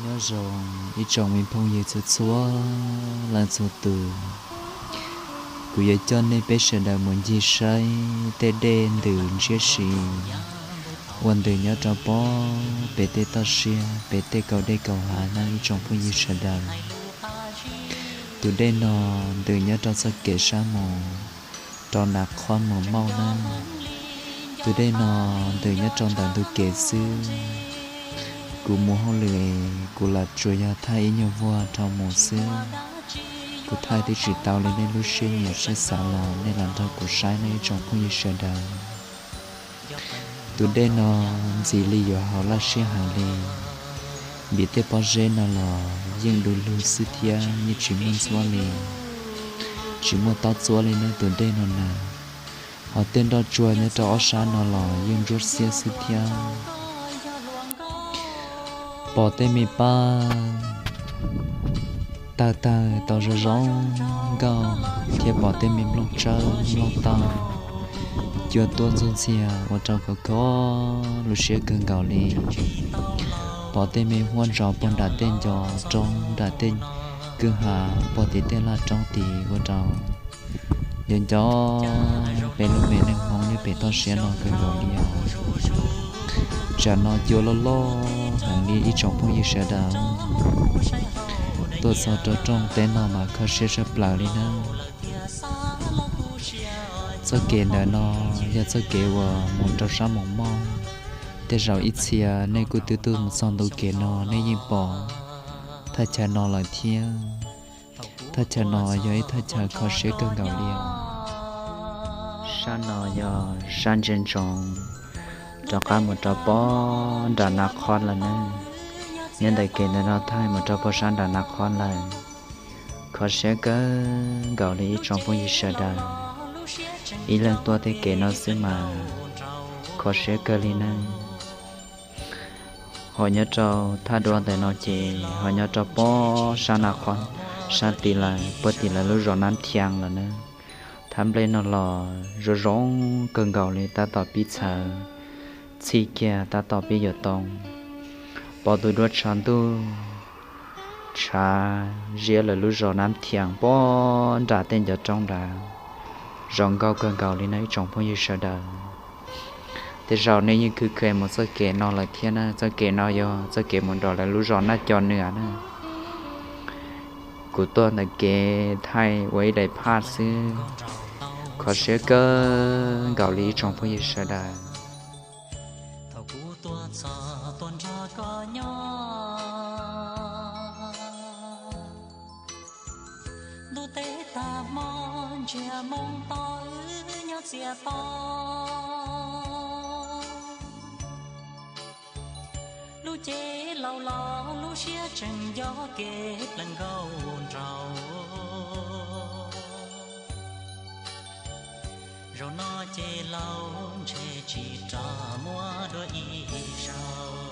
Nyob zoo ib tsoom me phooj ywg txhua txhua leej txhua tus, kuv yuav coj nej peb sawv daws mus ncig saib tej dej ntws ntsiab si uas ntws nyob rau pob pem tej toj siab pem tej kaum dej kaum hav na ib tsoom phooj ywg sawv daws. Tus dej no ntws nyob rau txoj kev sab mus rau Nas Khob Mus Mauj na. Tus dej no ntws nyob rau ntawm ntug kev xwb. Kuv mus hauj lwm, kuv lam tsuas yog thaij ib nyuag vuag dhau mus xwb. Kuv thaij twb tsis tau li nej lub siab nyiam siab xav los nej lam nrog kuv saib nej ib tsoom phooj ywg sawv daws. Tus dej no ntxim li yuav haum laj siab heev li, vim tej pob zeb no los yeej du lug xwb thiab yeej tsis muaj ntxhuab li, tsis muaj tob txhuab li na tus dej no na. Ho tej nroj tsuag nyob rau ob sab no los yeej ntsuab xiab xwb thiab. Pom tej me pab tawg tawg tau zoo zoo nkauj thiab pom tej me nplooj tsawb nplooj tauj cua tuaj ntxuj ntxiag ua rau khov kho lub siab kawg nkaus li. Pom tej me huab ntsos puag nram tej ncov roob nram tej kwj ha puag tim tej laj roob tid ua rau nco nco peb lub me neej Hmoob nyob pem toj siab no kawg nkaus li os. Tsam no cua loj loj heev li ib tsoom phooj ywg sawv daws. Tuaj txog rau rooj teb no mas kho siab sab plaws li na. Txoj kev ntawm no yog txoj kev uas mus rau sab Mus Mauj. Tej zaum ib txhia nej kuj twb tuaj mus txog ntu kev no nej yeej pom thaj chaw no lawm thiab. Thaj chaw no yog ib thaj chaw kho siab kawg nkaus li os. Sab no yog sab ntsia ntsoov rov qab mus rau pob nram Nas Khob lawm na. Nyob ntawm kev ntawm no thaij mus rau pob sab nram Nas Khob lawm. Kho siab kawg nkaus li ib tsoom phooj ywg sawv daws. Ib leeg tuaj tej kev no xwb mas kho siab kawg li na. Ho nyob rau thaj dua ntawm no ces ho nyob rau pob sab Nas Khob, sab tim lawv puag tim lawv lub zos Nab Thias lawm na. Thaj nplej no los zoo zoo kawg nkaus li tab tom pib txhawv, txhij kiag tab tom pib yuav too. Pom tus duab tshav ntuj tshav ziab lawv lub zos Nab Thias pob nram tej ncov roob nrad, zoo nkauj kawg nkaus li no ib tsoom phooj ywg sawv daws. Tej zaum nej yeej khwv kheev mus txoj kev no lawm thiab na, txoj kev no yog txoj kev mus nrog lawv lub zos Nab Cos Nws na. Kuv tuaj ntawm kev thaij ua ib daim phaj xwb, kho siab kawg nkaus li ib tsoom phooj ywg sawv daws. Thaum kuv tuaj txog tuaj nrog koj nyob, ntuj teb tag hmo ntsiag moo to wb nyob txias to. Lub cev laus los lub siab tseem nco kev plees nkauj nraug. Zaum no ces laus ntshe tsis rov muaj dua ib zaug.